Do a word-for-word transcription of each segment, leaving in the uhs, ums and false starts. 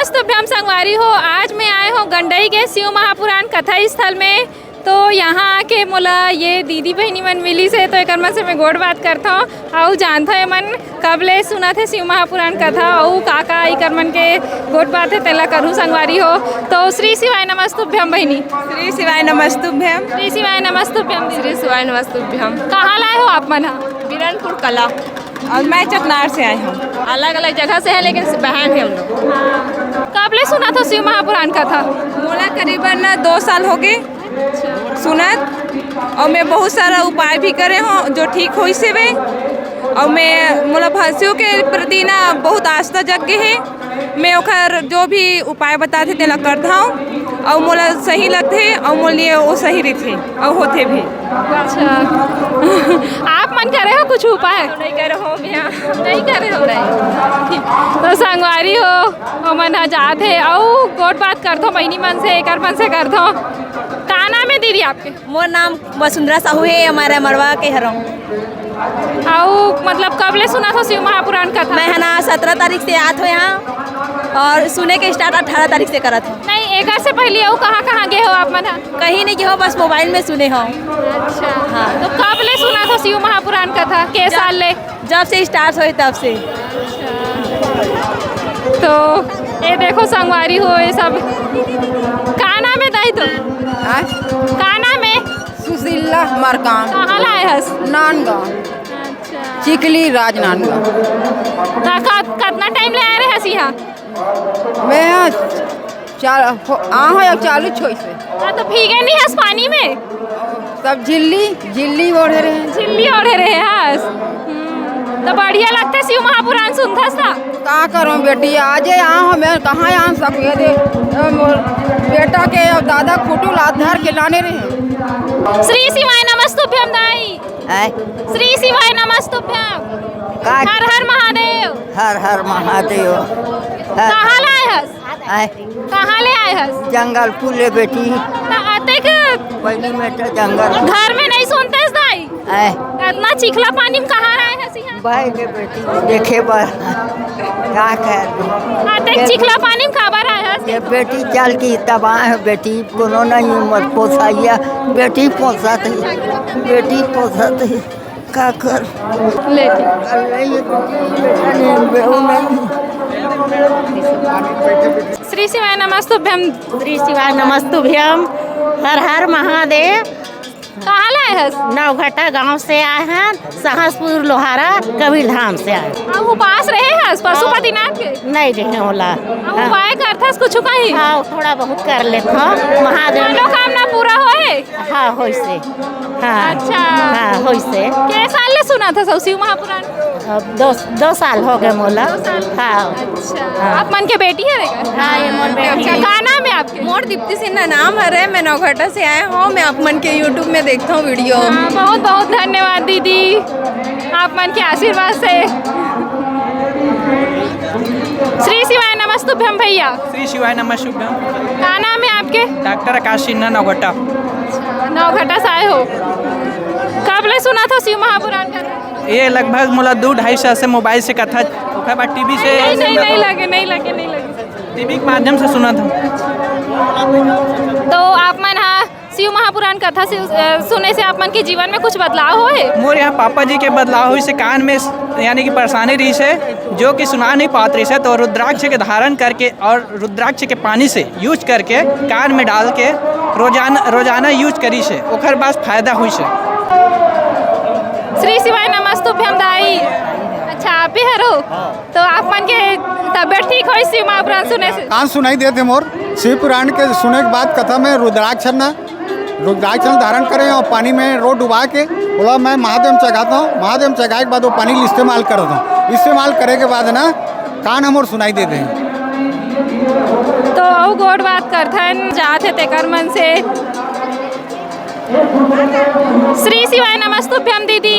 नमस्तुभ्यम संगवारी हो, आज मैं आए हूँ गंडई के शिव महापुराण कथा स्थल में। तो यहाँ आके मोला ये दीदी बहिनी मन मिलिस हे, तो एकर मन से मैं गोठ बात करत हौं अउ जानत हौं एमन कब ले सुनत हे शिव महापुराण कथा अउ का का एकर मन के गोठ बात हे, तेला करहूँ संगवारी हो। तो श्री शिवाय नमस्तुभ्यम बहिनी। श्री शिवाय नमस्तुभ्यम। श्री शिवाय नमस्तुभ्यम दीदी। श्री शिवाय नमस्तुभ्यम। कहाँ लाए हो आप मन ह? बिरनपुर कला। और मैं चकनार से आई हूँ। अलग अलग जगह से है, लेकिन बहन है हम लोग। कब ले सुनत हो शिव महापुराण कथा? मोला करीबन दो साल हो गए सुनत, और मैं बहुत सारा उपाय भी करे हूँ जो ठीक होइस हे। और मैं, मोला भैंसियों के प्रति ना बहुत आस्था जग गे हे। मैं ओकर जो भी उपाय बताथे तेला करत हौं, और मोला सही लगथे, और मोर लिए वो सही रहिथे, और होथे भी। अच्छा, आप मन करे हो कुछ उपाय? नहीं करे हो भैया। नहीं करे हो। नहीं। तो संगवारी हो, हमन ह जात हे अउ गोठ बात करथो बहिनी मन से, एकर मन से करथो। का नाम है दीदी आपके? मोर नाम वसुंधरा साहू है, हमारे मड़वा के हरौं। अउ मतलब कब ले सुनत हो शिव महापुराण कथा? मैं है ना सत्रह तारीख से आत हो यहाँ, और सुने के स्टार्ट अठारह तारीख से करत हो। नहीं, एकर से पहले अउ कहाँ कहाँ गए हो आप मन ह? कहीं नहीं गए हो, बस मोबाइल में सुने हो। अच्छा। हाँ। तो कब ले सुनत हो शिव महापुराण कथा? के साल ले? जब से स्टार्ट होए तब से। तो ये देखो संगवारी हो, ये सब। का नाम है दाई तो? हाँ? का नाम है? सुशीला मरकाम। कहाँ लाए हस? नानगांव। अच्छा। चिकली राजनांदगांव। का, का, कितना टाइम ले आ रहे हस यहाँ? मैं यहाँ चार, हो, आ हो या चालू छोई से। हाँ, तो भीगे नहीं हस पानी में? सब झिल्ली, झिल्ली ओढ़े रहे। झिल्ली ओढ़े रहे हस। हम्म, तो बढ़िया लगते शिव महापुराण सुनथस ना? का करूँ बेटी, आजे आ हो, मैं कहाँ आ सकूँ? ये दे, ए, मोर बेटा के और दादा फोटो ला धर के लाने रहे। श्री शिवाय नमस्तुभ्यम दाई। आय। श्री शिवाय नमस्तुभ्यम। का? हर हर महादेव। हर हर महादेव। हर कहाँ ले आए हस? आय। कहाँ ले आए हस? जंगल पुले बेटी। त अतेक पहली में तो जंगल। घर में नहीं सुनते दाई? आय। इतना चिखला पानी में कहाँ रहे हस यहाँ? भाई के बेटी देखे बर। का कर? अतेक चिखला पानी में काबर आए हस? ये बेटी चल की तबाह है बेटी, कोनो नहीं उम्र पोसाइया, बेटी पोसत है, बेटी पोसत है। का कर? ले ठीक। अरे, ये तो बेटा नहीं, बेहू नहीं। श्री शिवाय नमस्तुभ्यम। श्री शिवाय नमस्तुभ्यम। हर हर महादेव। कहाँ ले आए हस? नौघटा गांव से आए हैं, सहसपुर लोहारा कबीर धाम से आए। अब उपास रहे हस पशुपतिनाथ के? नहीं रहे होला। अब हाँ। उपाय करथस कुछ कहीं? हाँ, थोड़ा बहुत कर लेत हौं। महादेव मनोकामना पूरा होए? हाँ, होइसे। हाँ। अच्छा। हाँ, होइसे। के साल ले सुनत हस शिव महापुराण? अब दो, दो साल हो गए मोला। दो साल? हाँ। अच्छा। हाँ। आप मन के बेटी है का? हाँ, ये मोर बेटी अच्छा, है। का नाम है आपके? मोर दीप्ति सिन्हा नाम हरे, मैं नौघटा से आए हौं, मैं आप मन के YouTube में देखता हूँ वीडियो। हाँ, बहुत बहुत धन्यवाद दीदी, आप मन के आशीर्वाद से। श्री शिवाय नमस्तुभ्यम भैया। श्री शिवाय नमस्तुभ्यम। का नाम है आपके? डॉक्टर आकाश सिन्हा नौघटा। नौघटा से आए हो, कब ले सुनत हो शिव महापुराण का? ये लगभग मोला दो ढाई साल से मोबाइल से कथा, ओकर बाद टीवी से। नहीं, नहीं, नहीं लगे, नहीं लगे, नहीं लगे। टीवी के माध्यम से सुनत हौं। तो आप मन हा शिव महापुराण कथा से, अ, सुने से आप मन के जीवन में कुछ बदलाव होए? मोर यहाँ पापा जी के बदलाव होइसे, कान में स-, यानी कि परेशानी रहिसे, जो कि सुना नहीं पात रहिसे, तो रुद्राक्ष के धारण करके और रुद्राक्ष के पानी से यूज करके कान में डाल के रोजाना, रोजाना यूज करिसे, ओकर बाद फायदा होइसे। श्री शिवाय नमस्तुभ्यम दाई। अच्छा, आप ही हरो? तो आप मन के तबियत ठीक होइस शिव महापुराण सुने से? कान सुनाई देत हे मोर। शिव पुराण के सुने के बाद कथा में रुद्राक्ष न, रुद्राक्ष ल धारण करे और पानी में रोज डुबा के ओला मैं महादेव में चघात हौं। महादेव में चघाए के बाद वो पानी ल इस्तेमाल करत हौं। इस्तेमाल करे के बाद ना कान ह मोर सुनाई देत हे। तो अउ गोठ बात करथन, जात हे तेकर मन से। श्री शिवाय नमस्तुभ्यम दीदी।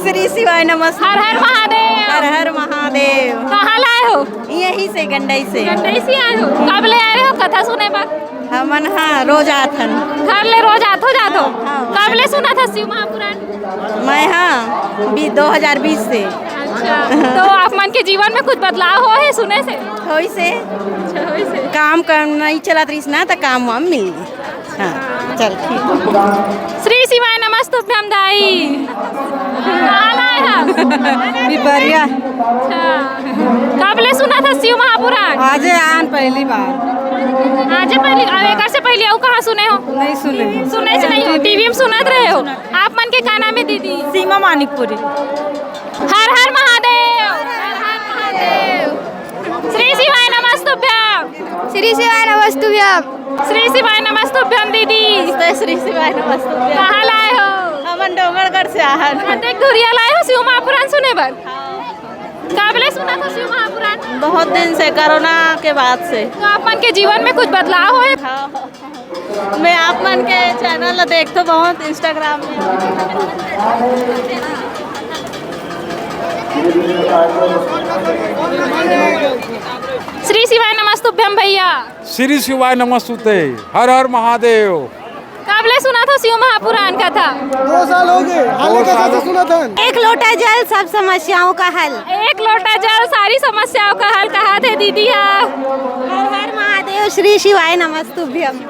श्री शिवाय नमस्तुभ्यम। हर हर महादेव। हर हर महादेव। कहाँ ले आए हो? यहीं से, गंडई से। गंडई से आए हो? कब ले आए हो कथा सुने बर? हमन हाँ रोज आथन। घर ले रोज आथो जाथो? हाँ। कब ले सुनत हस शिव महापुराण? मैं हाँ बी-, दो हज़ार बीस से। तो आप मन के जीवन में कुछ बदलाव होए हे सुने से? होइस हे। अच्छा, होइस हे। काम कर नहीं चलत रहिस ना, त काम वाम मिल गे। हाँ, चल ठीक। श्री शिवाय नमस्तुभ्यम दाई। कहाँ लाए हा? पिपरिया। अच्छा। कब ले सुनत हस शिव महापुराण? आजे आन पहली बार। आजे पहली, अब एकर से पहले अउ कहाँ सुने हो? नहीं सुने। सुने से नहीं हो, टीवी में सुनत रहे हो। आप मन के का नाम हे दीदी? सीमा मानिकपुरी। हर हर महादेव। हर हर महादेव। श्री शिवाय नमस्तुभ्यम। श्री शिवाय नमस्तुभ्यम। श्री शिवाय नमस्तुभ्यम दीदी। नमस्ते, श्री शिवाय नमस्तुभ्यम। कहाँ लाए हो? हमन डोंगरगढ़ से आहन। अतेक दूरिहा लाए हो शिव महापुराण सुने बर? कब ले सुनत हो शिव महापुराण? बहुत दिन से, कोरोना के बाद से। तो आप मन के जीवन में कुछ बदलाव होए? हाँ। मैं आप मन के चैनल ला देखथों बहुत Instagram में। श्री शिवाय नमस्तुभ्यम भैया। श्री शिवाय नमस्तुते। हर हर महादेव। कब ले सुनत हो शिव महापुराण कथा? दो साल हो गए, हाले दो कथा साल। से सुनत हन। एक लोटा जल सब समस्याओं का हल। एक लोटा जल सारी समस्याओं का हल, कहाथे दीदी हा। हर हर महादेव, श्री शिवाय नमस्तुभ्यम।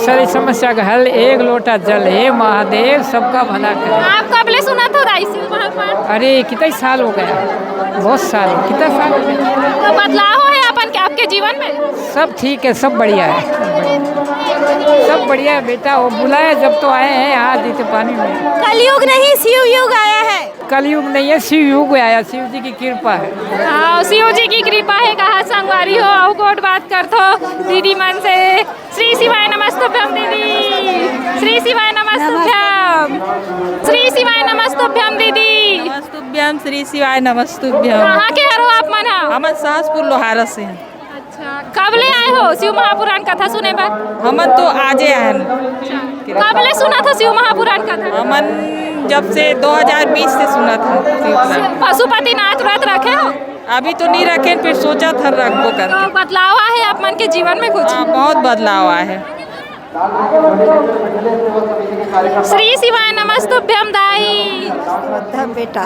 सारी समस्या का हल एक लोटा जल, हे महादेव सबका भला करे। आप कब ले सुनत हो दाई शिव महापुराण? अरे कितना ही साल हो गया, बहुत साल, कितना साल हो गया। तो बदलाव होए अपन के, आपके जीवन में? सब ठीक है, सब बढ़िया है, सब बढ़िया है बेटा। वो बुलाया जब तो आए हैं, आज इसे पानी में। कलयुग नहीं, शिव युग आया है। कलयुग नहीं है, शिव युग आया, शिव जी की कृपा है। हाँ, शिव जी की कृपा हे, कहाथे संगवारी हो, अउ गोठ बात करथों दीदी मन से। श्री शिवाय नमस्तुभ्यम दीदी। श्री शिवाय नमस्तुभ्यम। श्री शिवाय नमस्तुभ्यम दीदी। नमस्तुभ्यम, श्री शिवाय नमस्तुभ्यम। कहाँ के हरो आप मन हा? हमन सहसपुर लोहारा से। अच्छा, कब ले आए हो शिव महापुराण कथा सुने बर? हमन तो आजे आए हन। अच्छा, कब ले सुनत हो शिव महापुराण कथा? हमन जब से दो हज़ार बीस से सुनत हन शिव महापुराण। पशुपतिनाथ व्रत रखे हो? अभी तो नहीं रखेन, फिर सोचत हन रखबो करके। तो बदलाव आहे आप मन के जीवन में कुछ? हाँ, बहुत बदलाव आहे। श्री शिवाय नमस्तुभ्यम दाई। नमस्तुभ्यम बेटा।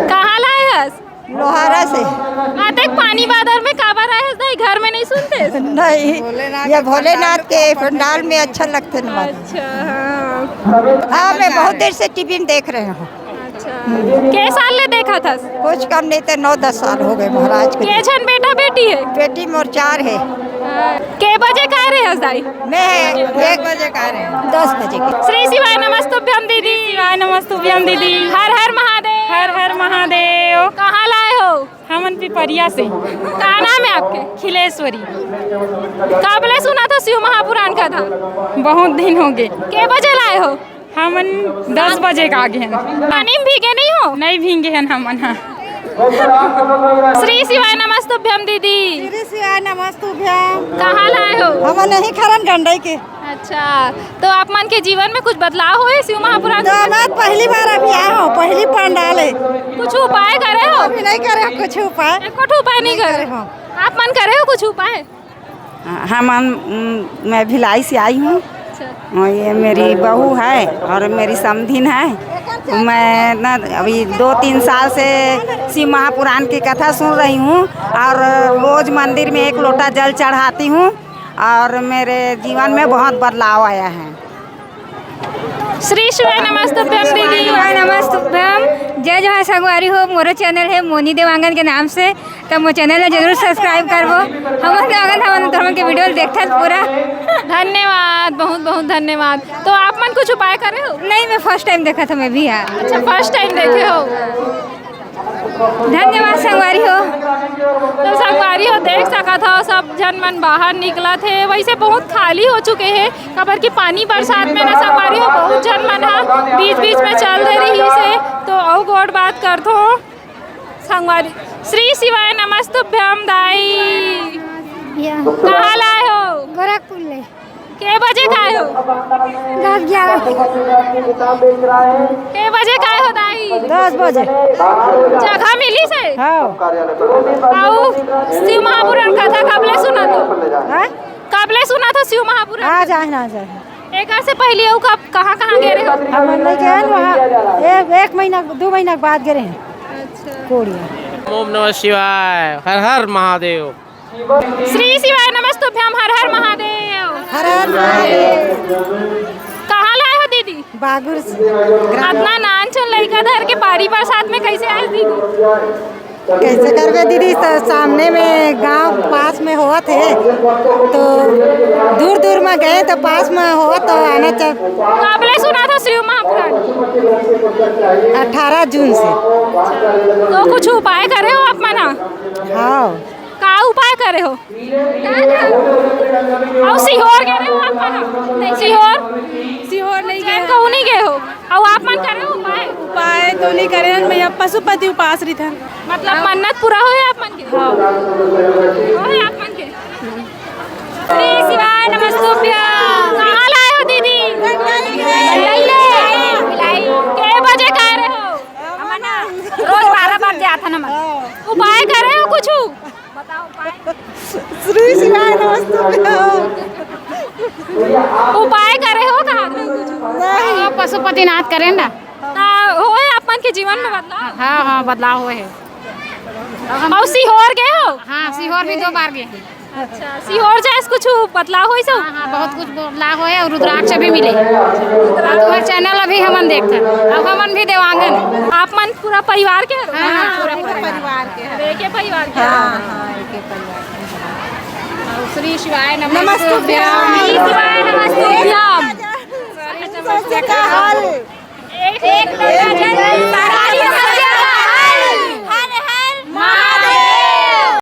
कहाँ लाए हस? लोहारा से। अतेक पानी बादर में काबर आए हस दाई? घर में नहीं सुनते? नहीं, ये भोलेनाथ के पंडाल में अच्छा लगथे ना। अच्छा, हाँ। हाँ, मैं बहुत देर से टीवी में देख रहे हूँ। अच्छा। के साल ले देखत हस? कुछ कम नहीं तो नौ दस साल हो गए महाराज के। के झन बेटा बेटी हे? बेटी मोर चार हे। हाँ। के बजे का रहे हस दाई? मैं एक बजे का रहे, दस बजे के। श्री शिवाय नमस्तुभ्यम दीदी। शिवाय नमस्तुभ्यम दीदी। हर हर महादेव। हर हर महादेव। कहाँ लाए हो? हमन पिपरिया से। का नाम है आपके? खिलेश्वरी। कब ले सुनत हो शिव महापुराण कथा? बहुत दिन हो गए। के बजे लाए हो? हमन दस बजे का आगे हन। पानी में भीगे नहीं हो? नहीं भीगे हन हमन, हाँ। श्री शिवाय नमस्तुभ्यम दीदी। श्री शिवाय नमस्तुभ्यम। कहाँ लाए हो? हमन नहीं खरन गंडई के। अच्छा, तो आप मन के जीवन में कुछ बदलाव होए शिव महापुराण? तो मैं पहली बार अभी आए हो, पहली पंडाल है। कुछ उपाय करे हो? अभी नहीं करे हो कुछ उपाय। एको ठो उपाय नहीं करे हो? आप मन करे हो कुछ उपाय? हाँ, हम, हम, मैं भिलाई से आई हूँ। अच्छा। और ये मेरी बहू है और मेरी समधिन है। मैं ना अभी दो तीन साल से शिव महापुराण की कथा सुन रही हूँ और रोज मंदिर में एक लोटा जल चढ़ाती हूँ और मेरे जीवन में बहुत बदलाव आया है। श्री शिवाय नमस्तुभ्यम दीदी। शिवाय नमस्तुभ्यम। जय जोहार संगवारी हो, मोरो चैनल है मोनी देवांगन के नाम से, त मोर चैनल ला जरूर सब्सक्राइब करबो। हमन देवांगन, हमन तुमन के वीडियो देखथन पूरा। धन्यवाद, बहुत बहुत धन्यवाद। तो आप मन कुछ उपाय करे हो? नहीं, मैं फर्स्ट टाइम देखत हूँ मैं भी यहाँ। अच्छा, फर्स्ट टाइम देखे हो। धन्यवाद संगवारी हो। तो संगवारी हो, देख सकत हो, सब झन मन बाहर निकलत हे। वैसे बहुत खाली हो चुके हे, काबर कि पानी बरसात में ना संगवारी हो, बहुत झन मन ह बीच-बीच में चल दे रहिस हे। तो अउ गोठ बात करथो संगवारी। श्री शिवाय नमस्तुभ्यम दाई। या। कहाँ लाए हो? गोरखपुर ले। के बजे का आए हो? दस ग्यारह बजे। के बजे का आए हो दाई? दस बजे। जगह मिलिस हे? हाँ। अउ शिव महापुराण कथा कब ले सुनत हो? हाँ? कब ले सुनत हो शिव महापुराण? आज, आज, आज, आज। एकर से पहले अउ कब, कहाँ, कहाँ गए रहे हो? हम नहीं गए हैं वहाँ। एक, एक महीना, दो महीना के बाद गए हैं। अच्छा। कोड़िया। ओम नमः शिवाय, हर हर महादेव। श्री शिवाय नमस्तुभ्यम, हर हर महादेव। हर हर महादेव। कहाँ लाए हो दीदी? बागुर से। अपना नान चुन लइका धर के पारी बरसात में कैसे आए दीदी? कैसे करबे दीदी, स-, सामने में गांव पास में होवत हे, तो दूर दूर में गए तो पास में होवत तो आना चल। कब ले सुना था शिव महापुराण? अठारह जून से। तो कुछ उपाय करे हो आप मना? हाँ। का उपाय करे हो? अउ सीहोर गे रहे हो आप मन? सीहोर? सीहोर नहीं गए। कहूँ नहीं गए हो? अउ आप मन करे हो उपाय? उपाय तो नहीं करे हन, मैं अब पशुपति उपास रहिथन। मतलब मन्नत पूरा होए आप मन के? हाँ। होए आप मन के? श्री शिवाय नमस्तुभ्यं। कहाँ लाए हो दीदी? गंडई ले। के बजे कह रहे हो? रोज बारह बजे आथन हमन। उपाय करे हो कुछ? श्री शिवाय नमस्तुभ्यं। उपाय करे हो का? नहीं। पशुपतिनाथ करेन ना। ता होए आप मन के जीवन में बदलाव? हाँ, हाँ, बदलाव होए हे। अउ सीहोर गए हो? हाँ, सीहोर भी दो बार गए। अच्छा, सीहोर जाए से कुछ बदलाव होइस हो? हाँ, हाँ, बहुत कुछ बदलाव होए अउ रुद्राक्ष भी मिले। अउ तुम्हार चैनल अभी हमन देखथन, अब हमन भी देवांगन। आप मन पूरा परिवार के हरो? हाँ, हाँ, पूरा परिवार। परिवार के हरो। एक ही परिवार के हरो? हाँ, हाँ, एक ही परिवार के हरो। श्री शिवाय नमस्तुभ्यं। श्री शिवाय नमस्तुभ्यं। सत श्री अकाल। एक, एक, सारा